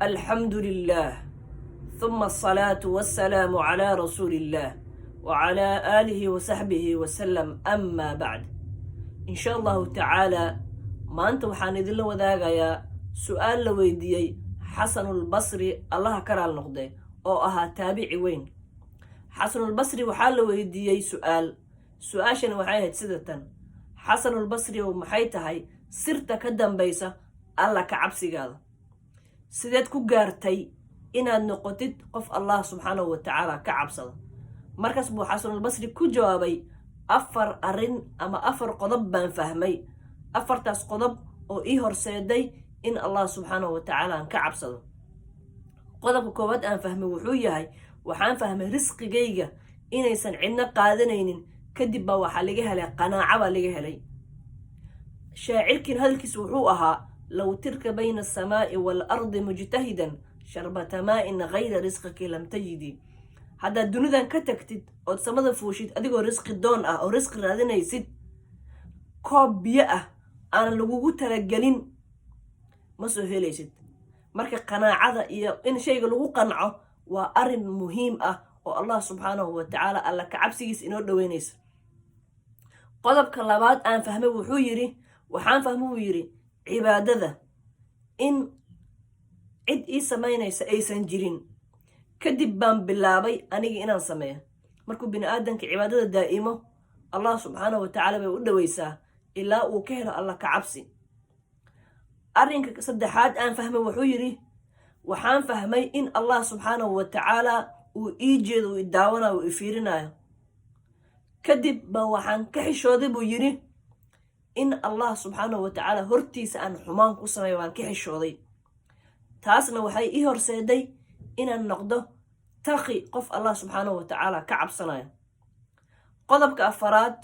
الحمد لله، ثم الصلاة والسلام على رسول الله وعلى آله وصحبه وسلم، أما بعد. إن شاء الله تعالى maanta waxaan idinla wadaagayaa su-aal la weydiiyey Xasanulbasri, Allaha ka raal noqde, oo ahaa taabici weyn. Xasanulbasri waxaa la weydiiyey su-aal. Su-aashani waxay ahayd sida tan: Xasanulbasri ow, maxay tahay sirta ka dambaysa Alla ka cabsigaada? Sideed ku gaartay inaad noqotid qof Allah subxaanahu wa tacaala ka cabsada? Markaas buu Xasanulbasri ku jawaabay: afar arrin ama afar qodob baan fahmay, afartaas qodob oo ii horseeday in Allah subxaanahu wa tacaala aan ka cabsado. Qodobka koowaad aan fahmay wuxuu yahay: waxaan fahmay risqigayga inaysan cidno qaadanaynin. Kadib baa waxaa laga helay qanaaco baa laga helay. Shaacirkiin hadalkiis wuxuu ahaa: "لو ترك بين السماء والأرض مجتهدا شربة ماء غير رزقك لم تجدي." Haddaad dunidan ka tagtid ood samada fuushid adigoo risqi doon ah oo risqi raadinaysid, koob biyo ah aanan lagugu talagelin ma soo helaysid. Marka qanaacada iyo in shayga lagu qanco waa arrin muhiim ah oo Allah subxaanahu wa tacaala Alla ka cabsigiisa inoo dhoweynaysa. Qodobka labaad aan fahmay wuxuu yidhi, waxaan fahmay, buu yidhi, cibaadada in cid ii samaynaysa aysan jirin. Kadib baan bilaabay aniga inaan sameeyo. Markuu bini aadamka cibaadada daa'imo, Allah subxaanahu wa tacaala bay u dhoweysaa ilaa uu ka helo Alla ka cabsi. Arrinka saddexaad aan fahmay wuxuu yidhi, waxaan fahmay in Allah subxaanahu wa tacaala uu ii jeedo, uu i daawanayo, uu i fiirinayo. Kadib ba waxaan ka xishooday, buu yidhi, in Allah subxaanahu wa tacaala hortiisa aan xumaan ku sameeyo waan ka xishooday. Taasna waxay ii horseeday inaan noqdo taqi, qof Allah subxaanahu wa tacaala ka cabsanayo. Qodobka afaraad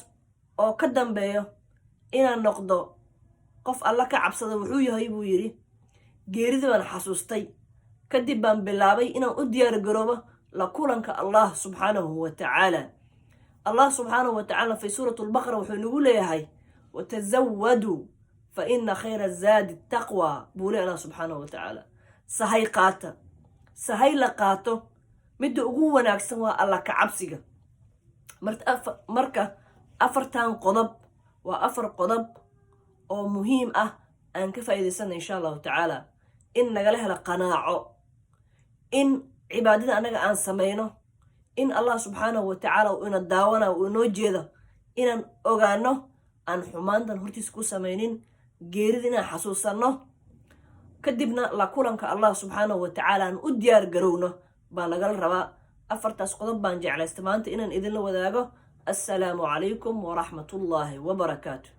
oo ka dambeeyo inaan noqdo qof Alla ka cabsada wuxuu yahay, buu yidhi, geerida baan xasuustay. Kadib baan bilaabay inaan u diyaar garoobo la kulanka Allah subxaanahu wa tacaala. Allah subxaanahu wa tacaala fi suurat Albaqara wuxuu nagu leeyahay: "وتزودوا فإن خير الزاد التقوى," buu ley Allah subxaanahu wa tacaala. Sahay qaata, sahay la qaato midda ugu wanaagsan waa Alla ka cabsiga. Marka afartan qodob waa afar qodob oo muhiim ah aan ka faa'iidaysana insha Allahu tacaala: in nagala helo qanaaco, in cibaadada annaga aan samayno, in Allah subxaanahu wa tacaala uu ina daawanayo, uu inoo jeedo, inaan ogaano, aan xumaantan hortiisa ku samaynin, geerida inaan xasuusanno, kadibna la kulanka Allah subxaanahu wa tacaala aan u diyaar garowno baa nagala rabaa. Afartaas qodob baan jeclaysta maanta inaan idinla wadaago. Assalaamu calaykum waraxmatullaahi wabarakaatu.